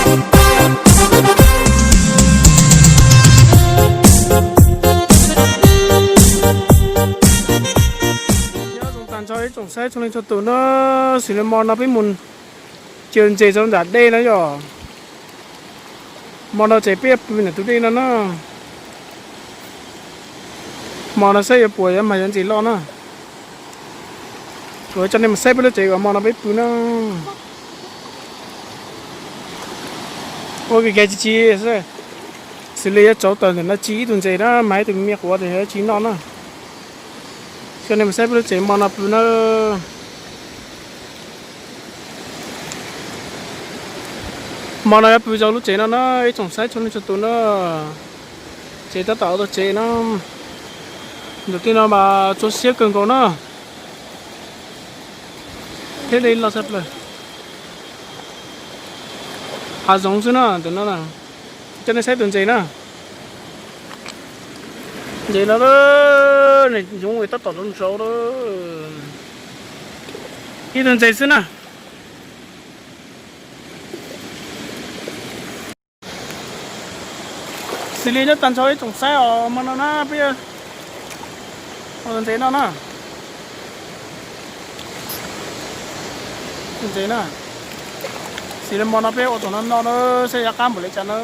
Nyob zoo tag nrho ib tsoom saib txhua leej txhua tus na, xws li hmo no peb mus cog ntses rau nram dej no yom. Hmo no ces peb yuav pw ntawm tus dej no na. Hmo no saib yuav puas yuav mag yuav ntses loj na. Kuv coj nej mus saib peb lub tsev uas hmo no peb pw na. Ua ke kiag tsis tsis xwb, xws li yuav tsauv tawm ntawm no tsis ib tug ntses na, mag ib tug me quav tes yuav tsis noj na. Coj nej mus saib peb lub tsev hmo no pw na. Hmo no yuav pw rau lub tsev no na ib tsoom saib txhua leej txhua tus na. Tsev tab tom ua tau tsev na. Ntawm tej no mas txua siab kawg nkaus na. Thiab dej loj tshaj plaws. Hav zoov xwb na ntawm no na. Coj nej saib tus ntses na. Ntses no, nws zoov tab tom nrau nrau. Ib tug ntses xwb na. Xws li nyob tag nrho ib tsoom saib os, hmo no na peb ua tus ntses no na. Tus ntses na, xws li hmo no peb ua tus no no na, saib yuav qab npaum li cas na.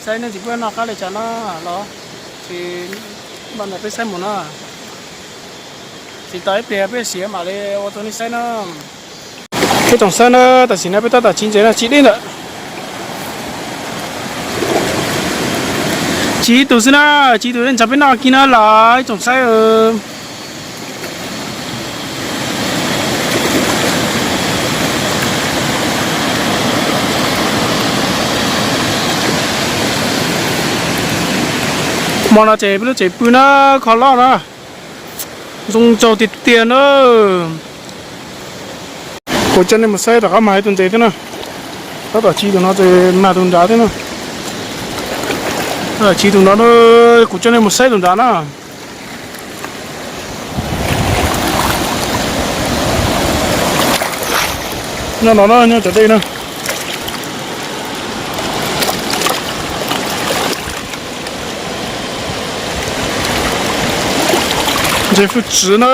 Saib nej ntsis peb noj qab li cas na los, tsis, hmo no peb saib mus na. Tsis tau ib pliag peb siav mam li ua rau nej saib na. Ib tsoom saib na, tam sim no peb tab tom tsiv ntses no tsiv deb ntawm. Tsiv ib tug xwb na, tsiv ib tug nrog peb noj kiag na los ib tsoom saib. Hmo no ces peb lub tsev pw na, kho loj na, zoo nraug tiag tiag na. Kuv coj nej mus saib rov qab mag ib tug ntses thiab na. Tab tom tsiv tus no ces mag tus nrad thiab na. Tab tom tsiv tus no, kuv coj nej mus saib tus nrad na. Nyob no na, nyob cov dej na. Ntses hwj txwv na.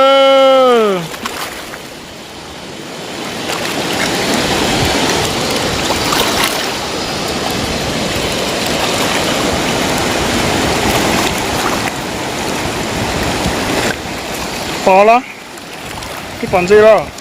Pom los? Twb pom ntses los?